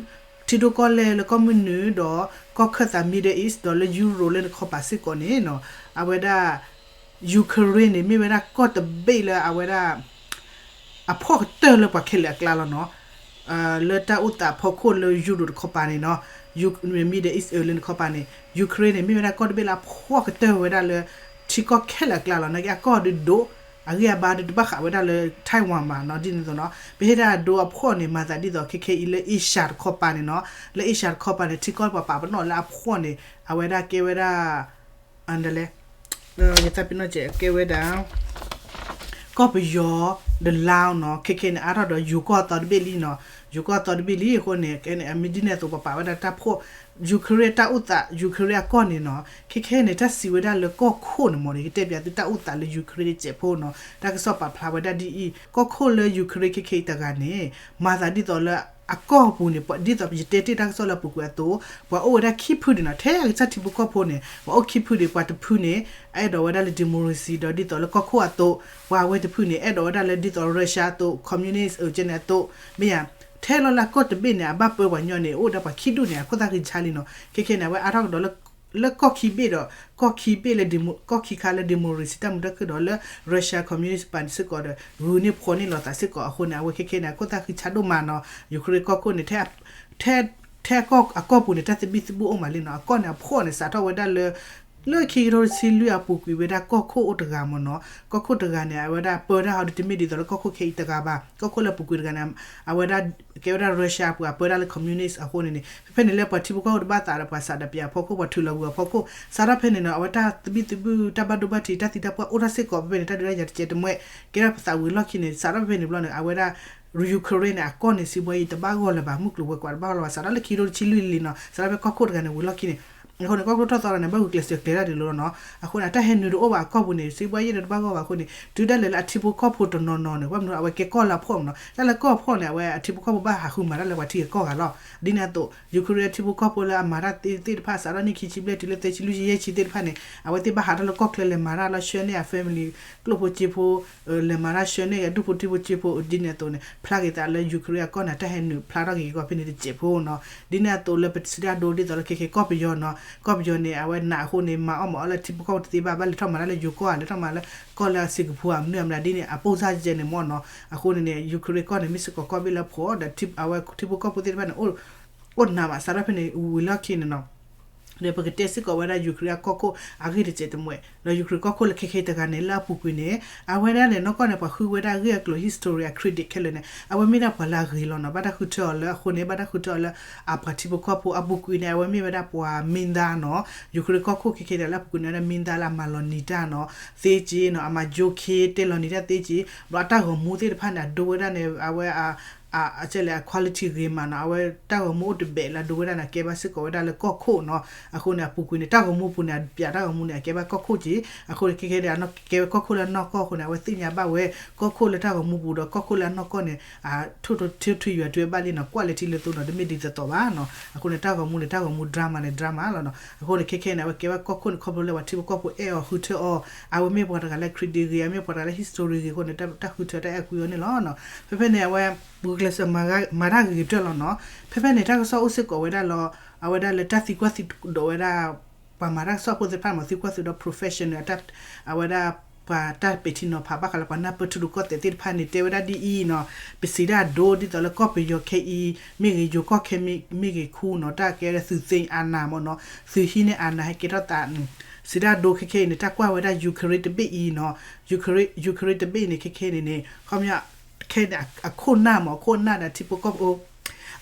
ထံဒိၣ်ကီၢ်လဲၢ်လၢကီၢ်မုၢ်နုာ်ဒီး ကီၢ်ခၢၣ်သး Middle East ဒီးလၢ Europe လၢနခီပၤစ့ၢ်ကီးန့ၣ်နီၤ, အဝဲဒၣ် Ukraine န့ၣ် မ့ၢ်ဝဲဒၣ်ကီၢ်တဘ့ၣ်လၢအဝဲဒၣ် အဖှီၣ်ကတၢၢ်လၢပှၤခဲလၢာ်အကျါလီၤနီၤ. လၢတၢ်အိၣ်သးဖီခိၣ်လၢ Europe တခီပၤန့ၣ်နီၤ, Middle East လၢနခီပၤန့ၣ် Ukraine န့ၣ် မ့ၢ်ဝဲဒၣ်ကီၢ်တဘ့ၣ်လၢအဖှီၣ်ကတၢၢ်ဝဲဒၣ်လၢ ထံကီၢ်ခဲလၢာ်အကျါလီၤ. နာ်က့အကီၢ်ဒုးဒိၣ် အဂံၢ်အဘါဒုးတဘၣ်ဃးဝဲဒၣ်လၢ Taiwan ဘၣ်နီၤ. ဒ်န့ၣ်အသိးနီၤ ပဟ့ၣ်ဒၣ်ဒိအဖှီၣ်န့ၣ် မၤသးဒ်သိးခဲခဲအံၤလၢ Asia တခီပၤန့ၣ်နီၤ, လၢ Asia တခီပၤန့ၣ် ထံကီၢ်ပှၤပာ်ပနီၣ်လၢအဖှီၣ်န့ၣ် အဝဲဒၣ်ကဲဝဲဒၣ် အလဲၣ် ယသးပ့ၤနီၣ်ကဲကဲဝဲဒၣ် ကီၢ်ပယီၤ ဒီးလါနီၤ ခဲခဲန့ၣ် အါထီၣ်ဒီးယိၤကီၢ်အသီတဘ့ၣ်လံနီၤ, ယိၤကီၢ်အသီတဘ့ၣ်လံအဃိန့ၣ် အမ့ၢ်ဒ်န့ၣ်အသိး ပပာ်ဝဲဒၣ်တၢ်ဖှီၣ် Ukraine တၢ်အိၣ်သး Ukraine အကီၢ်န့ၣ်နီၤ ခဲခဲန့ၣ် တၢ်စံးဝဲဒၣ်လၢကီၢ်ခိၣ်န့ၣ်မ့ၢ်န့ၣ် ကတဲပၠးသုတၢ်အိၣ်သးလၢ Ukraine တစဲးဖိနီၤ တၢ်ကစီၣ်ပာ်ဖျါဝဲဒၣ်ဒ်အံၤ ကီၢ်ခိၣ်လၢ Ukraine ခဲခဲအံၤတဂၤန့ၣ် မၤသးဒ်သိးလၢ အကီၢ်ပူၤန့ၣ် ဒ်သိးယတဲတ့ၢ်တၢ်ကစီၣ်လၢအပူၤကွံာ်အသိး ပှၤအိၣ်ဝဲဒၣ်ခံဖုန့ၣ်နီၤ ထဲအကစၢ်ထံဖိကီၢ်ဖိန့ၣ် ပှၤအိၣ်ခံဖုန့ၣ် ပှၤတဖုန့ၣ် အအဲၣ်ဒိးဝဲဒၣ်လၢ democracy ဒီးဒ်သိးလၢကီၢ်ခိၣ်အသိး ပှၤဝဲတဖုန့ၣ် အဲၣ်ဒိးဝဲဒၣ်လၢဒ်သိး Russia အသိး communist ကဲန့ၣ်အသိး မ့ၢ်ယါ ထဲလီၤလၢအကီၢ်တဘ့ၣ်န့ၣ် အဘၣ်ပၢပှၤညီန့ၣ် အိၣ်ဒီးပှၤခံဒူၣ်န့ၣ် အခိၣ်သၣ်ဃံဆါလံနီၤ ခဲခဲန့ၣ် အဝဲအါထီၣ်ကဒီးလၢ လၢကီၢ်ခံဘ့ၣ်ဒီး ကီၢ်ခံဘ့ၣ်လၢ ကီၢ်ခံခါလၢ democracy တၢ်မုာ်တၢ်ခုၣ်ဒီးလၢ Russia communist party စ့ၢ်ကီးဒီး ဂုာ်န့ၢ်ဖှီၣ်န့ၢ်လိာ်သးစ့ၢ်ကီးအဃိန့ၣ် အဝဲခဲခဲန့ၣ် အခိၣ်သၣ်ဃံဆါဒိၣ်မးနီၤ Ukraine ကီၢ်ခိၣ်န့ၣ် ထဲ ထဲအကီၢ်ပူၤန့ၣ် တၢ်သဘံၣ်သဘုၣ်အိၣ်မးလံနီၤ အကီၢ်န့ၣ်အဖှီၣ်န့ၣ် စးထီၣ်ဝဲဒၣ်လၢ လၢခံကထိတဆံလွံၢ်အပူၤကွံာ်ဝဲဒၣ်ကီၢ်ခိၣ်အိၣ်တဂၤမ့ၢ်နီၤ ကီၢ်ခိၣ်တဂၤန့ၣ် အဝဲဒၣ်ပၢတၢ်ဟီဒ်တမ့ၢ်ဒ်သိးလၢကီၢ်ခိၣ်ခဲအံၤတဂၤဘၣ် ကီၢ်ခိၣ်လၢအပူၤကွံာ်တဂၤန့ၣ် အဝဲဒၣ် ကဲဝဲဒၣ် Russia အပှၤပၢတၢ်လၢ communist အဃိန့ၣ်န့ၣ် ဖဲဖဲန့ၣ်လၢပှၤထံဖိကီၢ်ဖိတဘၣ်သးဒီးပှၤစးဒီးပၠးအဖီခိၣ် ပှၤထုးလီၤဝံၤအဖီခိၣ် စးထီၣ်ဖဲန့ၣ်နီၤ အဝဲတၢ်သဘံၣ်သဘုၣ် တၢ်ဘၣ်ဒိဘၣ်ထံး တၢ်သံတၢ်ပှၢ်အိၣ်ထီၣ်စ့ၢ်ကီး ဖဲဖဲန့ၣ် တၢ်ဒုးတၢ်ယၤတစဲးတမှဲ ကဲထီၣ်ပသးဝံၤလီၢ်ခံန့ၣ် စးထီၣ်ဖဲဖဲန့ၣ်ဘျီန့ၣ် အဝဲဒၣ် Ukraine န့ၣ် အကီၢ်န့ၣ် စံးဘှါယံၤတဘၣ်ဂီၢ်လၢၤဘၣ် မုၢ်ကျိၤဝဲၤကွာ်တဘၣ်ဂီၢ်လၢၤဘၣ် စးထီၣ်လၢခံကထိတဆံလွံၢ်လံနီၤ စးထီၣ်ဖဲကီၢ်ခိၣ်တဂၤန့ၣ် ဝံၤလီၢ်ခံန့ၣ် အဃိန့ၣ် ကီၢ်ခိၣ်ထီၣ်သီလီၤန့ၣ် ဘၣ်ဂုာ်ကျဲးစၢးကျဲၤတၢ်ဒ်လီၤနီၤ အဃိန့ၣ် အတၢ်ဟဲနုာ်တအိၣ်ဘၣ်အကီၢ်ပူၤန့ၣ် စံးဘှါယံၤဒီးတဘၣ်ဂီၢ်ဘၣ်အဃိန့ၣ် တုၤဒၣ်လဲာ်လၢအထံဖိကီၢ်ဖိတနီၤနီၤန့ၣ် ဘၣ်မနုၤအဝဲကဲကီၢ်လၢအဖှီၣ်မ့ၢ်နီၤ တၢ်လၢကီၢ်ဖှီၣ်န့ၣ် အဝဲအထံဖိကီၢ်ဖိဘၣ်ဟးဃုမၤတၢ်လၢပှၤထံဂၤကီၢ်ဂၤလီၤ ဒ်န့ၣ်အသိး Ukraine အထံဖိကီၢ်ဖိလၢအမၤတၢ်သ့သ့ၣ်တဖၣ် စးထီၣ်န့ၢ်ခံဆံဘျဲၣ်တုၤလၢသၢဆံလွံၢ်ဆံယဲၢ်ဆံသ့ၣ်တဖၣ်န့ၣ် အဝဲသ့ၣ်ဘၣ်ဟးထီၣ်လၢကီၢ်ချၢလဲၤမၤတၢ်လီၤ ဆှၢန့ၢ်အ family ကျိၣ်ဖိစ့ဖိ လဲၤမၤတၢ်ဆှၢန့ၢ်ဂ့ၤ ဒူၣ်ဖိထံဖိစ့ဖိ ဒ်န့ၣ်အသိးန့ၣ် ဖျါက့ၤသးလၢ Ukraine အကီၢ်န့ၣ် တၢ်ဟဲနုာ်ဖျါထီၣ်က့ၤကီးဖဲန့ၣ်တစဲးဖိနီၤ ဒ်န့ၣ်အသိးလၢပစံးတၢ်ဒိဒ်သိးလၢခဲခဲကီၢ်ပယီၤနီၤ ကီၢ်ပယီၤန့ၣ် အဝဲနာ်အဃိန့ၣ် မၤအီၣ်မၤအီလၢထံဖိကီၢ်ဖိတသ့ဘၣ် ဘၣ်လဲၤထီၣ်မၤတၢ်လၢယိၤကီၢ်ဧါ လဲၤထီၣ်မၤလၢကီၢ်လၢအ Singapore ဧါမနုၤဧါမနုၤ ဒ်န့ၣ် အပိၢ်စၢ်ယဲန့ၣ်မ့ၢ်နီၤ အဃိန့ၣ်န့ၣ် Ukraine ကီၢ်န့ၣ် မ့ၢ်စ့ၢ်ကီးကီၢ်ဘ့ၣ်လၢဖှီၣ်ဒီး အဝဲထံဖိကီၢ်ဖိသ့ၣ်တဖၣ်န့ၣ် အိၣ်နးဘၣ် စးထီၣ်ဖဲန့ၣ် ဝံၤလီၢ်ခံန့ၣ်နီၤ ဒီးပကတဲစ့ၢ်ကီးဝဲဒၣ် Ukraine အကီၢ်ခိၣ်အဂ့ၢ်တစဲးတမှဲး ဒီး Ukraine ကီၢ်ခိၣ်လၢခဲခဲတဂၤန့ၣ် လၢအပူၤကွံာ်န့ၣ် အဝဲဒၣ်န့ၣ် နီၢ်ကီၢ်န့ၣ် ပှၤဃုဝဲဒၣ်အဂ့ၢ်အကျိၤ history အ credit ခဲလၢာ်န့ၣ် အဝဲမ့ၢ်ဒၣ်ပှၤလၢအဂ့ၤလီၤနီၤ ဘၣ်တၢ်ဃုထၢအီၤလၢအဃိန့ၣ် ဘၣ်တၢ်ဃုထၢအီၤလၢ အပှၤထံဖိကီၢ်ဖိအပူၤကွံာ်န့ၣ် အဝဲမ့ၢ်ဝဲဒၣ်ပှၤမင်းသားနီၤ Ukraine ကီၢ်ခိၣ်ခဲခဲတဂၤလၢအပူၤကွံာ်န့ၣ် ဝဲဒၣ် မင်းသား လၢအမၤလီၤနံၤတၢ်နီၤ သ့က့နီၤ အမၤကၠိခ့ တဲလီၤနံၤတၢ်သ့က့ ဒီးအတၢ်ဂီၤမူသ့ၣ်တဖၣ်န့ၣ် အဒိဝဲဒၣ်န့ၣ် အဝဲ အကဲလဲၣ် အ quality ဂ့ၤမးနီၤ အဝဲတၢ်ဂီၤမူအိၣ်တဘဲးလၢအဒိဝဲဒၣ်န့ၣ် ကဲဘၣ်စ့ၢ်ကီးဝဲဒၣ်လၢကီၢ်ခိၣ်နီၤ အဃိန့ၣ် အပူၤကွံာ်န့ၣ် တၢ်ဂီၤမူပူၤန့ၣ် အပျးတၢ်ဂီၤမူန့ၣ် အကဲဘၣ်ကီၢ်ခိၣ်က့ အဃိန့ၣ် ခဲခဲဒၣ် ကဲဝဲကီၢ်ခိၣ်လၢနီၢ်ကီၢ်အဃိန့ၣ် အဝဲသ့ၣ်ညါဘၣ်ဝဲ ကီၢ်ခိၣ်လၢတၢ်ဂီၤမူပူၤဒီးကီၢ်ခိၣ်လၢအနီၢ်ကီၢ်န့ၣ် ထိၣ်ထိၣ်ထံယွၤထွဲဘၣ်လံနီၤ quality လၢသိနီၤ တမ့ၢ်ဒ်သိးသိးဘၣ်နီၤ အဃိန့ၣ် တၢ်ဂီၤမူန့ၣ် တၢ်ဂီၤမူ drama န့ၣ် drama လီၤနီၤ အဃိန့ၣ် ခဲခဲန့ၣ် အဝဲကဲဝဲကီၢ်ခိၣ်န့ၣ် ခီဖျိလၢပှၤထံဖိကီၢ်ဖိအဲၣ်အီၤဃုထၢအီၤ အဝဲမ့ၢ်ပှၤတဂၤလၢ credit ဂ့ၤ အမ့ၢ်ပှၤတဂၤလၢ history ဂ့ၤအဃိန့ၣ် တၢ်ဃုထၢတၢ်အဲၣ်ကွံအီၤန့ၣ်လီၤနီၤ ဖဲဖဲန့ၣ် အဝဲ ပဂုာ်ကျဲးစၢးမၤတၢ်ဂ့ၤကတၢၢ်လီၤနီၤ ဖဲဖဲန့ၣ် တၢ်ကစီၣ်အိၣ်စ့ၢ်ကီးဝဲဒၣ်လီၤ အဝဲဒၣ်လၢတၢ်သံကွၢ်သံဒိးဝဲဒၣ် ပှၤမၤတၢ်ကစီၣ်ဖိသ့ၣ်တဖၣ်န့ၣ် သံကွၢ်သံဒိး professional အဝဲဒၣ် ပှၤတၢ်ပဲာ်ထံနီၤဖးဘၣ်ဃးလၢပှၤနၢ်ပၢၢ်ထံရူၢ်ကီၢ်သဲးသ့ၣ်တဖၣ်န့ၣ် တဲဝဲဒၣ်ဒ်အံၤနီၤ ပစံးတၢ်ဒိဒ်သိးလၢကီၢ်ပယီၤခဲအံၤ မ့ၢ်ဂ့ၤ ယိၤကီၢ်ခဲမ့ၢ်ဂ့ၤခူနီၤ တၢ်ကဲဝဲဒၣ်သုးသ့ၣ်အါနးမ့ၢ်နီၤ သုးဟံးန့ၢ်အါနးဟဲကဲထီၣ်သး စံးတၢ်ဒိခဲခဲအံၤန့ၣ် တၢ်ကွၢ်ဝဲဒၣ် Ukraine တဘ့ၣ်အံၤနီၤ Ukraine Ukraine တဘ့ၣ်န့ၣ် ခဲခဲန့ၣ်န့ၣ် ခီပညီ ခဲန့ၣ် အခိၣ်နၢ်မ့ၢ် အခိၣ်နၢ်ဒီးထံဖိကီၢ်ဖိ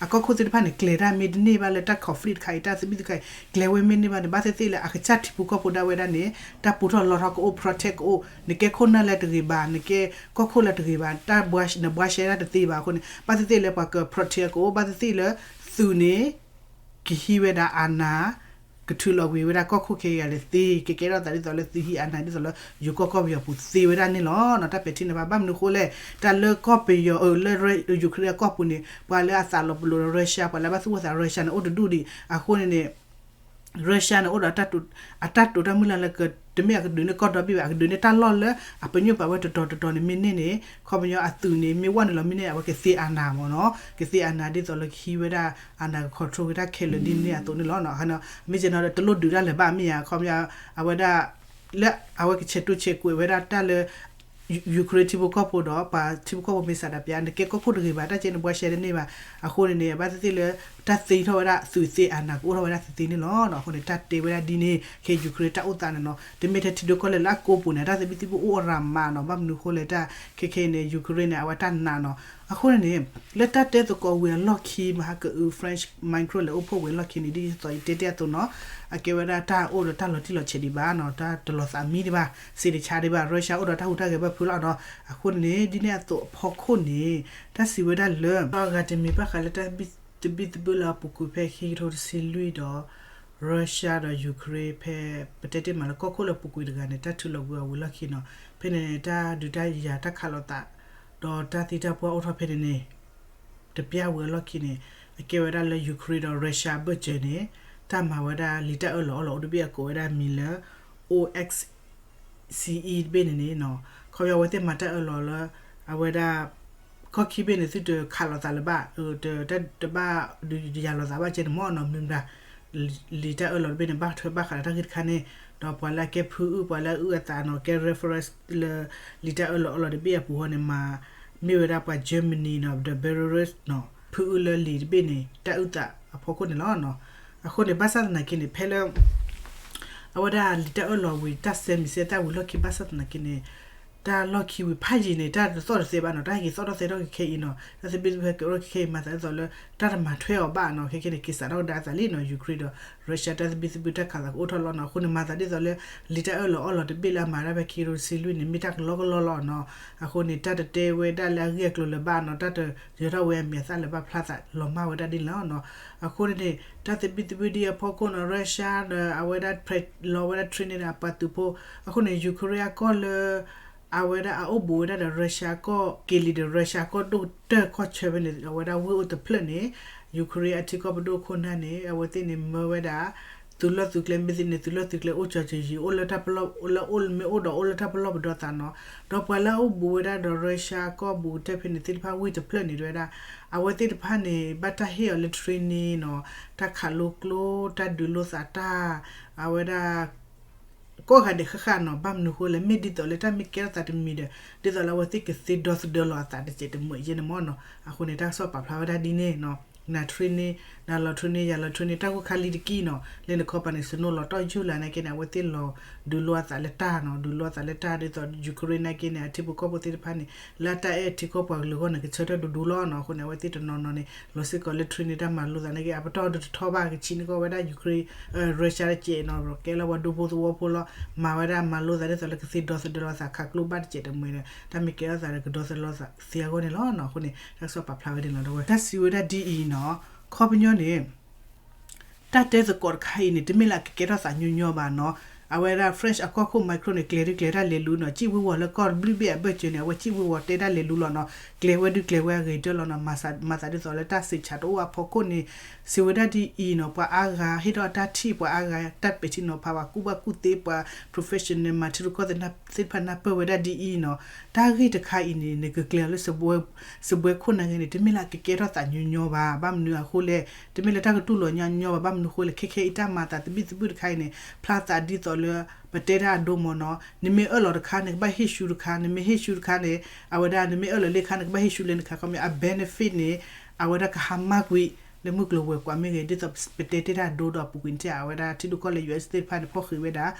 အကီၢ်ခိၣ်သ့ၣ်တဖၣ်န့ၣ် ကျဲၤတၢ်မ့ၢ်တန့ၢ်ဘၣ်လၢတၢ် conflict တခါအံၤ တၢ်သဘံၣ်သဘုၣ်တခါအံၤ ကျဲၤဝဲမ့ၢ်န့ၢ်ဘၣ်န့ၣ် ဘၣ်သ့ၣ်သ့ၣ်လၢအကစၢ်ထံဖိကီၢ်ဖိဒၣ်ဝဲဒၣ်န့ၣ် တၢ်ပူထီၣ်လီထီၣ်ကအိၣ် protect ကအိၣ် နကဲခိၣ်နၢ်လၢတဂ့ၤဘၣ် နကဲကီၢ်ခိၣ်လၢတဂ့ၤဘၣ် တၢ်ဘှါ နဘှါရှဲဒၣ်တသ့ဘၣ်အဃိန့ၣ် ဘၣ်သ့ၣ်သ့ၣ်လၢပှၤက protect ကအိၣ် ဘၣ်သ့ၣ်သ့ၣ်လၢ သုးန့ၣ် ကဟံးဝဲဒၣ်အါနး ကထုးလီၤကွံာ်ဝဲဒၣ်ကီၢ်ခိၣ်ခဲအံၤလၢသ့ ကကဲထီၣ်သးဒ်သိးလၢသုးဟံးအါနးဒ်သိးလၢ ယိၤကီၢ်ကီၢ်ပယီၤပူၤသ့ဝဲဒၣ်န့ၣ်လီၤ. တၢ်ပဲာ်ထံန့ၣ်ဘၣ် ဘၣ်မနုၤအဃိလဲၣ် တၢ်လၢကီၢ်ပယီၤ လၢ Ukraine အကီၢ်ပူၤန့ၣ် ပှၤလၢအသးလီၤပလိာ်ဒီး Russia ပှၤလၢအဘၣ်သူၣ်ဘၣ်သး Russia န့ၣ် အိၣ်တဒူၣ်ဒံး အဃိန့ၣ်န့ၣ် Russia န့ၣ် အိၣ်ဒီး အတၢ်တိာ်တၢ်မုၢ်လၢ်လၢက တမ့ၢ်အကဒုးန့ၢ်ကီၢ်ဒီဘ့ၣ်ဘၣ် အကဒုးန့ၢ်တၢ်လီၢ်လၢ အပညိၣ်ပာ်ဝဲတတီၤတတီၤန့ၣ် မ့ၢ်န့ၢ်န့ၣ် ခီပညီအသုးန့ၣ် မ့ၢ်ဝဲနုာ်လီၤမ့ၢ်န့ၢ် အဝဲကသ့အါနးမ့ၢ်နီၤ ကသ့အါနးဒ်သိးလၢကဟံးဝဲဒၣ်အါနးက control က့ၤတၢ်ခဲလၢာ်ဒ်န့ၣ်အသိးန့ၣ်လီၤ. မ့ၢ်ကနီၤဒီးတလိၣ်ဒုးတၢ်လၢၤဘၣ်မ့ၢ်ဧါ ခီပညီ အဝဲဒၣ် လၢအဝဲကဆဲးတူဆဲးကွဲးဝဲဒၣ်တၢ်လၢ Ukraine ထံဖိကီၢ်ဖိဒီး ပှၤထံဖိကီၢ်ဖိမ့ၢ်စးဒၣ်ပျၢ နကဲကီၢ်ခိၣ်တဂ့ၤဘၣ် တၢ်ကဲနဘှါရှဲတန့ၢ်ဘၣ် အဃိန့ၣ်န့ၣ် ဘၣ်သ့ၣ်သ့ၣ်လၢ တၢ်သ့ထီၣ်ဝဲဒၣ်သုးသ့ အနၢ်ကအိၣ်ထီၣ်ဝဲဒၣ်သုးသ့န့ၣ်လီၤ. အဃိန့ၣ် တၢ်တဲဝဲဒၣ်ဒ်န့ၣ် ခဲ Ukraine တၢ်အိၣ်သးန့ၣ်နီၤ တမ့ၢ်ထဲထံဒိၣ်ကီၢ်လဲၢ်လၢအကိးပူၤန့ၣ် တၢ်သဘံၣ်သဘုၣ်အိၣ်အရၤမးနီၤ ဘၣ်မနုၤအဃိလဲၣ် တၢ်ခဲခဲအံၤန့ၣ် Ukraine န့ၣ် အဝဲတၢ်နာ်နီၤ. အဃိန့ၣ်န့ၣ် လၢတၢ်တဲသကိးဝံၤအလီၢ်ခံ မဟါကအု French Macron လဲၤအိၣ်ဖှိၣ်ဝံၤအလီၢ်ခံန့ၣ် ဒ်သိးယတဲတ့ၢ်အသိးနီၤ အကဲဝဲဒၣ်တၢ်အိၣ်ဒီးတၢ်လီၤတံၢ်လီၤဆဲးဒံးဘၣ်နီၤ တၢ်တလီၤသးမံဒံးဘၣ် စံးတဆါဒံးဘၣ် Russia အိၣ်ဒီးတၢ်ဟူးတၢ်ဂဲၤဘၣ်ဖုးလီၤနီၤ. အဃိန့ၣ်န့ၣ် ဒ်န့ၣ်အသိးအဖီခိၣ်န့ၣ် တၢ်စံးဝဲဒၣ်လၢ အဂၤတမံၤဘၣ်ဃးလၢတၢ်သဘံၣ်သဘုၣ်လၢအပူၤကွံာ်ဖဲခံကထိတဆံလွံၢ်ဒီး Russia ဒီး Ukraine ဖဲ ပတဲတ့ၢ်မးလၢကီၢ်ခိၣ်လၢအပူၤကွံာ်တဂၤန့ၣ် တၢ်ထုးလီၤကွံာ်အီၤဝံၤလီၢ်ခံနီၤ ဖဲန့ၣ်န့ၣ် တၢ်ဒုးတၢ်ယၤတၢ်ခးလိာ်သး ဒီးတၢ်သံတၢ်ပှၢ်အိၣ်ထီၣ်ဖဲန့ၣ်န့ၣ် တပျၢ်ဝံၤအလီၢ်ခံန့ၣ် အကဲဝဲဒၣ်လၢ Ukraine ဒီး Russia အဘၢၣ်စၢၤန့ၣ် တၢ်မၤဝဲဒၣ်လံာ်တၢ်အၢၣ်လီၤအီလီၤအိၣ်တဘ့ၣ်အကိးဝဲဒၣ်မံၤလၢ O X C E တဘ့ၣ်န့ၣ်န့ၣ်နီၤ ခီပညီအဝဲသ့ၣ်မၤတၢ်အၢၣ်လီၤလၢ အဝဲဒၣ် ကီၢ်ခံဘ့ၣ်န့ၣ် သုတခးလိာ်သးလၢၤဘၣ် တဘၣ်ဒုးယၤလိာ်သးဘၣ်ကဲန့ၣ်မ့ၢ်နီၤ မ့ၢ်မတၤ လံာ်တၢ်အၢၣ်လီၤတဘ့ၣ်န့ၣ် ဘၣ်ထွဲဘၣ်ဃးဒီးတၢ်ဂ့ၢ်တခါန့ၣ် ဒီးပှၤလၢအကဲဖုအုၣ် ပှၤလၢအအုၣ်အသးနီၤ ကဲ reference လၢ လံာ်တၢ်အၢၣ်လီၤအီလီၤတဘ့ၣ်အပူၤဃီန့ၣ် မၤ မ့ၢ်ဝဲဒၣ်ပှၤ Germany နီၤ ဒီး Belarus နီၤ ဖုအုၣ်လၢလံာ်တဘ့ၣ်န့ၣ် တၢ်အုၣ်သးအဖီခိၣ်န့ၣ်လီၤ. အဃိန့ၣ် ဘၣ်ဆၣ်သနာ်က့န့ၣ် ဖဲလၢ အဝဲဒၣ်လံာ်တၢ်အၢၣ်လီၤဝံၤ တၢ်ဆဲးမံၤဆဲးသၣ်ဝံၤလီၢ်ခံဘၣ်ဆၣ်သနာ်က့န့ၣ် တၢ်လီၢ်ခံဝံၤဖးယံာ်န့ၣ် တၢ်တသီၣ်တသဲဘၣ်နီၤ တၢ်ဟဲက့ၤသီၣ်ထီၣ်သဲထီၣ်က့ၤခဲအံၤနီၤ တၢ်သဘံၣ်သဘုၣ်ဟဲက့ၤအိၣ်ထီၣ်က့ၤခဲအံၤ မၤသးဒ်သိးလၢ တၢ်တမၤထွဲအီၤဘၣ်နီၤ ခဲခဲန့ၣ် က့ၤစးထီၣ်ကဒါအသးလံနီၤ Ukraine ဒီး Russia တၢ်သဘံၣ်သဘုၣ်တၢ်ခးသးကအိၣ်ထီၣ်လီၤနီၤ အဃိန့ၣ် မၤသးဒ်သိးလၢ လံာ်တၢ်အၢၣ်လီၤအီလီၤတဘ့ၣ်လၢအမၤဒၣ်ဖဲခံကထိတဆံလွံၢ်န့ၣ် မ့ၢ်တၢ်ကလီကလီလီၤနီၤ အဃိန့ၣ် တၢ်တတဲဝဲဒၣ်လၢအဂ့ၢ်အကျိၤလၢၤဘၣ်နီၤ တၢ်တယၢၤထီၣ်ဝဲအမဲာ်အသၣ်လၢၤဘၣ် ဖျါသးလီၤမၢ်ဝဲဒၣ်ဒ်န့ၣ်လီၤနီၤ အဃိန့ၣ်န့ၣ် တၢ်သဘံၣ်သဘုၣ်ဒ်အဖီခိၣ်နီၤ Russia ဒီးအဝဲဒၣ် လီၤဝဲဒၣ် train န့ၣ်ဒီးအပှၤသုးဖိ အဃိန့ၣ် Ukraine အကီၢ်လၢ အဝဲဒၣ်အအိၣ်ဘူးဝဲဒၣ်ဒီး Russia ကီၢ်က့ၤလံဒီး Russia ကီၢ်ဒိၣ်ကတၢၢ်ခီၣ်ဆၢဖဲန့ၣ် အဝဲဒၣ်ဝ့ၢ်အိၣ်တဖျၢၣ်န့ၣ် Ukraine အထံကီၢ်ပဒိၣ်ခိၣ်နၢ်န့ၣ် အဝဲသ့ၣ်န့ၣ်မၢဝဲဒၣ် သုးလီၢ်သုးကျဲ မ့ၢ်သ့ၣ်န့ၣ် သုးလီၢ်သုးကျဲအိၣ်ကၠီၤကၠီၤယံၤ အိၣ်လၢတၢ်ပလီၢ် လၢအိၣ်မ့ၢ်အိၣ်ဒီးအိၣ်လၢတၢ်ပလီၢ်ပဒီသးနီၤ ဒီးပှၤလၢအအိၣ်ဘူးဝဲဒၣ်ဒီး Russia ကီၢ်ဘူးကတၢၢ်ဖဲန့ၣ်သ့ၣ်တဖၣ်ဝ့ၢ်တဖျၢၣ်န့ၣ် တဲဝဲဒၣ် အဝဲသ့ၣ်တဖၣ်န့ၣ် ဘၣ်တၢ်ဟ့ၣ်အီၤလၢ training နီၤ တၢ်ခးလိကျိ တၢ်ဒုးလိသးတၢ် အဝဲဒၣ် ကိးဂၤဒဲးဃၣ်ဃၣ်နီၤ ဘၣ်မနုၤဃိလဲၣ် မ့ၢ်ဒ်သိးလၢတၢ်မ့ၢ်ကဲထီၣ်သးတမံၤဒီး ဒ်သိးလၢအဝဲသ့ၣ်ကသ့ဒီသဒၢလီၤအသးတစဲးတမှဲးယဲန့ၣ်မ့ၢ်နီၤ အဃိန့ၣ် တၢ်ကစီၣ်ပာ်ဖျါဝဲဒၣ်ဒ်န့ၣ်နီၤ န training နလီၤ training ယၤလီၤ training တၢ်ဂိၢ်ခါလံတကံၢ်နီၤ လၢနခီပၤန့ၣ် snow လီၤတီၢ်ယူၢ်လၢ်နာ်က့န့ၣ် အဝဲသ့ၣ်လီၤဒုးလိအသးလၢတၢ်နီၤ ဒုးလိအသးလၢတၢ် ဒ်သိး Ukraine နာ်က့န့ၣ် အထံဖိကီၢ်ဖိသ့ၣ်တဖၣ်န့ၣ် လၢအတၢ်အဲၣ်ထံကီၢ်ပှၤကလုာ်အဂီၢ်န့ၣ် ကဆၢထၢၣ်ဒူဒူလီၤနီၤ အဃိန့ၣ် အဝဲသ့ၣ်တနီၤနီၤန့ၣ် လီၤစ့ၢ်ကီးလၢ training တၢ်မၤလိသးနာ်က့ အပတီၢ်ဒုးတထီဘၣ် ကဆံးန့ၢ်ကီၢ်ဝဲဒၣ် Ukraine Russia တစဲးနီၤ ကဲလၢပှၤဒူဖိသဝီဖိလီၤ မၤဝဲဒၣ်မၤလိသးဒ်သိးလၢကသ့ဒီသဒၢလီၤသးခးကျိဘၣ်တစဲးတမှဲးဒီး တၢ်မ့ၢ်ကဲထီၣ်သးဒီးကဒီသဒၢလီၤသးသ့အဂီၢ်န့ၣ်လီၤနီၤ အဃိန့ၣ် တၢ်ကစီၣ်ပာ်ဖျါဝဲဒၣ်လီၤ ဒီးဝဲ တၢ်စံးဝဲဒၣ်ဒ်အံၤနီၤ ခီပညီန့ၣ် တၢ်တဲသကိးတခါအံၤန့ၣ် တမ့ၢ်လၢအကကဲထီၣ်သးညီညီဘၣ်နီၤ အဝဲဒၣ် French အကီၢ်ခိၣ် Macron န့ၣ် ကျဲၤဒုကျဲၤတၢ်လဲၤလူနီၤ စံၣ်ဝ့ၤဝီၤလၢကီၢ်ဘျုးဘ့ၣ်အဘၢၣ်စၢၤန့ၣ် အဝဲစံၣ်ဝ့ၤဝီၤတဲတၢ်လဲၤလူလီၤနီၤ ကျဲၤဝဲဒုကျဲၤဝဲအဂ့ၤတၢၢ်လီၤနီၤ မၤသးဒ်သိးလၢတၢ်စံးဆၢတအိၣ်အဖီခိၣ်န့ၣ် စံးဝဲဒၣ်ဒ်အံၤနီၤ ပှၤအါဂၤဟ့ၣ်ထီၣ်အတၢ်ထံၣ် ပှၤအါဂၤတၢ်ပဲာ်ထံနီၤဖး ပှၤကူၣ်ဘၣ်ကူၣ်သ့ ပှၤ professional မၤထံရူၢ်ကီၢ်သဲးသ့ၣ်တဖၣ်နၢ်ပၢၢ်ဝဲဒၣ်ဒ်အံၤနီၤ တၢ်ဂ့ၢ်တခါအံၤန့ၣ် နကကျဲၤအီၤလၢ စပွဲခိၣ်နာ်က့န့ၣ် တမ့ၢ်လၢအကကဲထီၣ်သးညီညီဘၣ် ဘၣ်မနုၤအဃိလဲၣ် တမ့ၢ်လၢတၢ်ကတူၢ်လိာ်ညီညီဘၣ် ဘၣ်မနုၤအဃိလဲၣ် ခဲခဲအံၤတၢ်မၤသးသဘံၣ်သဘုၣ်တခါအံၤန့ၣ် ဖျါသးဒ်သိးလၢ ပတဲတၢ်အဒိမ့ၢ်နီၤ နမ့ၢ်အၢၣ်လီၤတခါ နကဘၣ်ဟ့ၣ်ရှူတခါ နမ့ၢ်ဟ့ၣ်ရှူတခါန့ၣ် အဝဲဒၣ် နမ့ၢ်အၢၣ်လီၤလၢခါ နကဘၣ်ဟ့ၣ်ရှူလၢနခါ ခီပညီ အ benefit န့ၣ် အဝဲဒၣ်ကဟါမၢ်ကွံာ် လၢမုၢ်ကျိၤဝဲၤကွာ်မ့ၢ်ဂ့ၤ ဒ်သိးပတဲတ့ၢ်တၢ်အဒိဒီးအပူၤကွံာ်န့ၣ် အဝဲဒၣ်ထံဒိၣ်ကီၢ်လဲၢ် U S သ့ၣ်တဖၣ်န့ၣ် ဖီၣ်ဃံးဝဲဒၣ်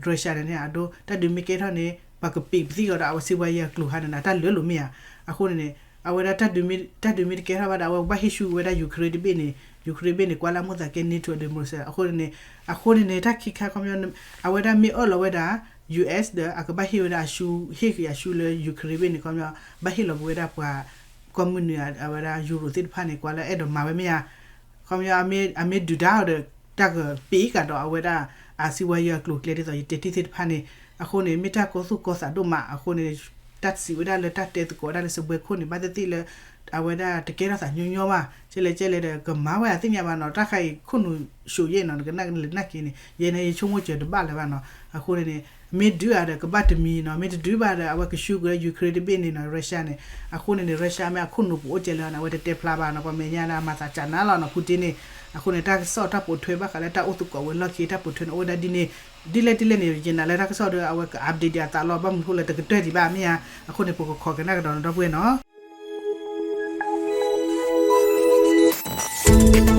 Russia န့ၣ်န့ၣ် အဒိ တၢ်ဒုးမ့ၢ်ကဲထီၣ်န့ၣ် ပှၤကပံာ်ပသံၣ်အီၤဒီး အဝဲစံးဝဲယၤကျိၤခါန့ၣ် တၢ်လၢလိာ်မ့ၢ်ဧါ အဃိန့ၣ်န့ၣ် အဝဲဒၣ်တၢ်ဒုးမ့ၢ်တကဲထီၣ်ဘၣ်ဒီး အဝဲကဘၣ်ဟ့ၣ်ရှူဝဲဒၣ် Ukraine တဘ့ၣ်န့ၣ် Ukraine ဘ့ၣ်န့ၣ် ကွၢ်လၢမိၣ်သးကဲ NATO ဒီး Brussels အဃိန့ၣ်န့ၣ် အဃိန့ၣ်န့ၣ် တၢ်ခံခါခီပညီ အဝဲဒၣ်မ့ၢ်အၢၣ်လီၤဝဲဒၣ် U S ဒီး အကဘၣ်ဟ့ၣ်ဝဲဒၣ်အရှူ ဟ့ၣ်က့ၤအရှူလၢ Ukraine ဘ့ၣ်န့ၣ် ခီပညီ ဘၣ်ဟ့ၣ်လီၤက့ၤဝဲဒၣ်ပှၤ ကီၢ်မုၢ်နုာ်အဝဲဒၣ် Euro သ့ၣ်တဖၣ်န့ၣ် ကွၢ်လၢအဲၣ်ဒိးမၤဝဲမ့ၢ်ဧါ ခီပညီ အမ့ၢ်ဒုးဒါအီၤဒီး တၢ်ကပ့ၤကဒီးအဝဲဒၣ် အစံးဝဲယၤကျိၤကျဲဒ်သိးယတဲတ့ၢ်သ့ၣ်တဖၣ်န့ၣ် အဃိန့ၣ် မ့ၢ်တၢ်ကီသူၣ်ကီသးဒိၣ်မး အဃိန့ၣ် တၢ်စံးဝဲဒၣ်လၢတၢ်တဲသကိးဝဲဒၣ်လၢစပွဲခိၣ်န့ၣ် ဘၣ်သ့ၣ်သ့ၣ်လၢ အဝဲဒၣ်တကဲထီၣ်သးညီညီဘၣ် ကဲလဲၣ်ကဲလဲၣ်ဒီး ကမၤဝဲအသ့ၣ်ညါဘၣ်နီၤ တၢ်ခါအံၤခိၣ်နူာ်ၡိးယဲၢ်နီၤ နကနၣ်ကလဲၤနာ်က့န့ၣ် ယဲန့ၣ် ယဆိကမိၣ်စၢၤတဘၣ်လၢၤဘၣ်နီၤ အဃိန့ၣ်န့ၣ် မ့ၢ်ဒုးဧါဒီးကဘၣ်တမံၤနီၤ မ့ၢ်တဒုးဘၣ်ဒီး အဝဲကရှုက့ၤ Ukraine တဘ့ၣ်န့ၣ်နီၤ Russia န့ၣ် အဃိန့ၣ်န့ၣ် Russia မ့ၢ်အခိၣ်နူာ်ပူၤအိၣ်ကဲလဲၣ်န့ၣ် အဝဲတတဲဖျါဘၣ်နီၤ ပှၤမဲာ်ညါန့ၣ် အမၤသးစၢ်နါလီၤနီၤ Putin န့ၣ် အဃိန့ၣ် တၢ်ကစီၣ်တၢ်ပိာ်ထွဲဘၣ်ဃးလၢတၢ်အိၣ်သကိးဝဲလီၢ်ခံ တၢ်ပိာ်ထွဲန့ၣ်အိၣ်ဝဲဒၣ်ဒ်န့ၣ် ဒ်လဲၣ်ဒ်လဲၣ်န့ၣ် ယနာ်လၢတၢ်ကစီၣ်ဒီး အဝဲက update ဒံးအသးလီၤ ဘၣ်မနုၤဃိလဲၣ် တကတၢၢ်ဒံးဘၣ်မ့ၢ်ဧါ အဃိန့ၣ် ပကခိးကနၣ်ကဒီးနဒီပုၢ်ဝဲၢ်နီၤ